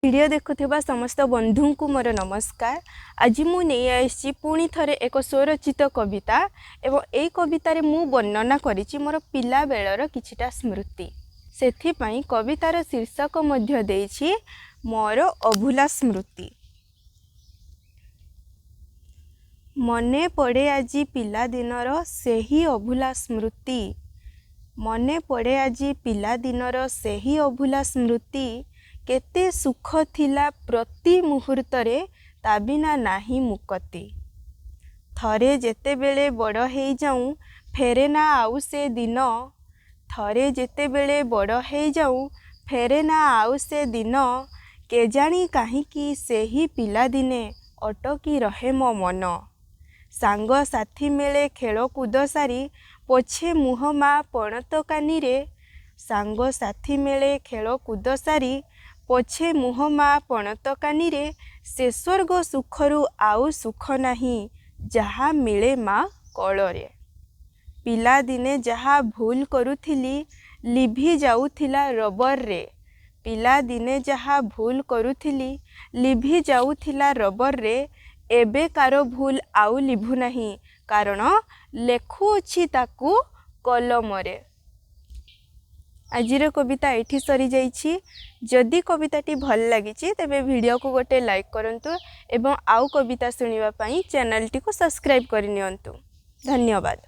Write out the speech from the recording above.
Video ଦେଖୁଥିବା ସମସ୍ତ ବନ୍ଧୁଙ୍କୁ ମୋର ନମସ୍କାର। ଆଜି ମୁଁ ନେଇ ଆସିଛି ପୁଣି ଥରେ ଏକ ସ୍ୱରଚିତ କବିତା ଏବଂ ଏଇ କବିତାରେ ମୁଁ ବର୍ଣ୍ଣନା କରିଛି ମୋର ପିଲାବେଳର କିଛିଟା ସ୍ମୃତି। ସେଥିପାଇଁ କବିତାର ଶୀର୍ଷକ ମଧ୍ୟ ଦେଇଛି ମୋର ଅଭୁଲା ସ୍ମୃତି। ମନେ ପଡ଼େ ଆଜି ପିଲାଦିନର ସେହି ଅଭୁଲା ସ୍ମୃତି, ମନେ ପଡ଼େ ଆଜି ପିଲାଦିନର ସେହି ଅଭୁଲା ସ୍ମୃତି, କେତେ ସୁଖ ଥିଲା ପ୍ରତି ମୁହୂର୍ତ୍ତରେ, ତା ବିନା ନାହିଁ ମୁକତି। ଥରେ ଯେତେବେଳେ ବଡ଼ ହେଇଯାଉଁ ଫେରେ ନା ଆଉ ସେ ଦିନ, ଥରେ ଯେତେବେଳେ ବଡ଼ ହେଇଯାଉଁ ଫେରେ ନା ଆଉ ସେ ଦିନ, କେଜାଣି କାହିଁକି ସେହି ପିଲାଦିନେ ଅଟକି ରହେ ମୋ ମନ। ସାଙ୍ଗସାଥି ମେଳେ ଖେଳକୁଦ ସାରି ପୋଛେ ମୁହଁ ମା ପଣତ କାନିରେ, ସାଙ୍ଗସାଥି ମେଳେ ଖେଳକୁଦ ସାରି ପୋଛେ ମୁହଁ ମା ପଣତ କାନିରେ, ସେ ସ୍ୱର୍ଗ ସୁଖରୁ ଆଉ ସୁଖ ନାହିଁ ଯାହା ମିଳେ ମା କୋଳରେ। ପିଲାଦିନେ ଯାହା ଭୁଲ କରୁଥିଲି ଲିଭି ଯାଉଥିଲା ରବରରେ, ପିଲାଦିନେ ଯାହା ଭୁଲ କରୁଥିଲି ଲିଭି ଯାଉଥିଲା ରବରରେ, ଏବେକାର ଭୁଲ ଆଉ ଲିଭୁନାହିଁ କାରଣ ଲେଖୁଅଛି ତାକୁ କଲମରେ। ଆଜିର କବିତା ଏଇଠି ସରିଯାଇଛି। ଯଦି କବିତାଟି ଭଲ ଲାଗିଛି ତେବେ ଭିଡ଼ିଓକୁ ଗୋଟେ ଲାଇକ୍ କରନ୍ତୁ ଏବଂ ଆଉ କବିତା ଶୁଣିବା ପାଇଁ ଚ୍ୟାନେଲଟିକୁ ସବସ୍କ୍ରାଇବ୍ କରିନିଅନ୍ତୁ। ଧନ୍ୟବାଦ।